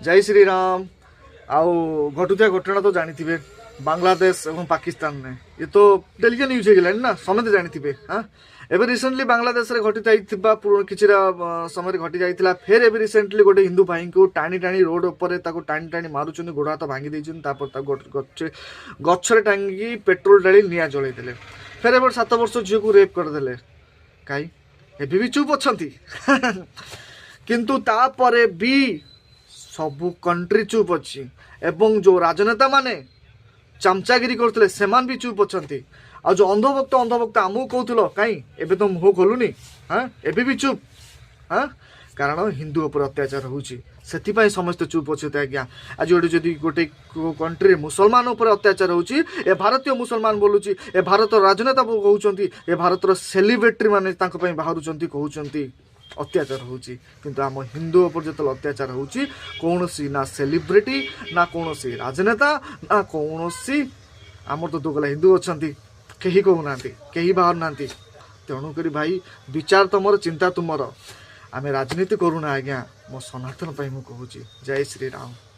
ଜୟ ଶ୍ରୀରାମ। ଆଉ ଘଟୁଥିବା ଘଟଣା ତ ଜାଣିଥିବେ, ବାଂଲାଦେଶ ଏବଂ ପାକିସ୍ତାନରେ। ଏ ତ ଡେଲି ନ୍ୟୁଜ୍ ହେଇଗଲାଣି ନା, ସମସ୍ତେ ଜାଣିଥିବେ। ହଁ, ଏବେ ରିସେଣ୍ଟଲି ବାଂଲାଦେଶରେ ଘଟି ଯାଇଥିବା କିଛିଟା ସମୟରେ ଘଟି ଯାଇଥିଲା। ଫେର୍ ଏବେ ରିସେଣ୍ଟଲି ଗୋଟେ ହିନ୍ଦୁ ଭାଇଙ୍କୁ ଟାଣି ଟାଣି ରୋଡ ଉପରେ ତାକୁ ଟାଣି ଟାଣି ମାରୁଛନ୍ତି, ଗୋଡ଼ ହାତ ଭାଙ୍ଗି ଦେଇଛନ୍ତି। ତାପରେ ତାକୁ ଗଛରେ ଟାଙ୍ଗିକି ପେଟ୍ରୋଲ ଢାଳି ନିଆଁ ଜଳେଇ ଦେଲେ। ଫେର୍ ଏବେ 7 ବର୍ଷ ଝିଅକୁ ରେପ୍ କରିଦେଲେ। କାଇଁ ଏବେ ବି ଚୁପ୍ ଅଛନ୍ତି? କିନ୍ତୁ ତାପରେ ବି ସବୁ କଣ୍ଟ୍ରି ଚୁପ୍ ଅଛି ଏବଂ ଯେଉଁ ରାଜନେତା ମାନେ ଚାମଚାଗିରି କରୁଥିଲେ, ସେମାନେ ବି ଚୁପ୍ ଅଛନ୍ତି। ଆଉ ଯେଉଁ ଅନ୍ଧଭକ୍ତ ଅନ୍ଧଭକ୍ତ ଆମକୁ କହୁଥିଲ, କାଇଁ ଏବେ ତ ମୁହଁ ଖୋଲୁନି? ହଁ, ଏବେ ବି ଚୁପ୍। ହଁ, କାରଣ ହିନ୍ଦୁ ଉପରେ ଅତ୍ୟାଚାର ହେଉଛି, ସେଥିପାଇଁ ସମସ୍ତେ ଚୁପ୍ ଅଛନ୍ତି ଆଜ୍ଞା। ଆଜି ଗୋଟେ ଯଦି ଗୋଟେ କଣ୍ଟ୍ରିରେ ମୁସଲମାନ ଉପରେ ଅତ୍ୟାଚାର ହେଉଛି, ଏ ଭାରତୀୟ ମୁସଲମାନ ବୋଲୁଛି, ଏ ଭାରତର ରାଜନେତା କହୁଛନ୍ତି, ଏ ଭାରତର ସେଲିବ୍ରିଟି ମାନେ ତାଙ୍କ ପାଇଁ ବାହାରୁଛନ୍ତି, କହୁଛନ୍ତି ଅତ୍ୟାଚାର ହେଉଛି। କିନ୍ତୁ ଆମ ହିନ୍ଦୁ ଉପରେ ଯେତେବେଳେ ଅତ୍ୟାଚାର ହେଉଛି, କୌଣସି ନା ସେଲିବ୍ରିଟି, ନା କୌଣସି ରାଜନେତା, ନା କୌଣସି ଆମର ତ ଦୋଗଲା ହିନ୍ଦୁ ଅଛନ୍ତି, କେହି କହୁନାହାନ୍ତି, କେହି ବାହାରୁନାହାନ୍ତି। ତେଣୁକରି ଭାଇ, ବିଚାର ତମର, ଚିନ୍ତା ତୁମର। ଆମେ ରାଜନୀତି କରୁନା ଆଜ୍ଞା, ମୋ ସନାତନ ପାଇଁ ମୁଁ କହୁଛି। ଜୟ ଶ୍ରୀରାମ।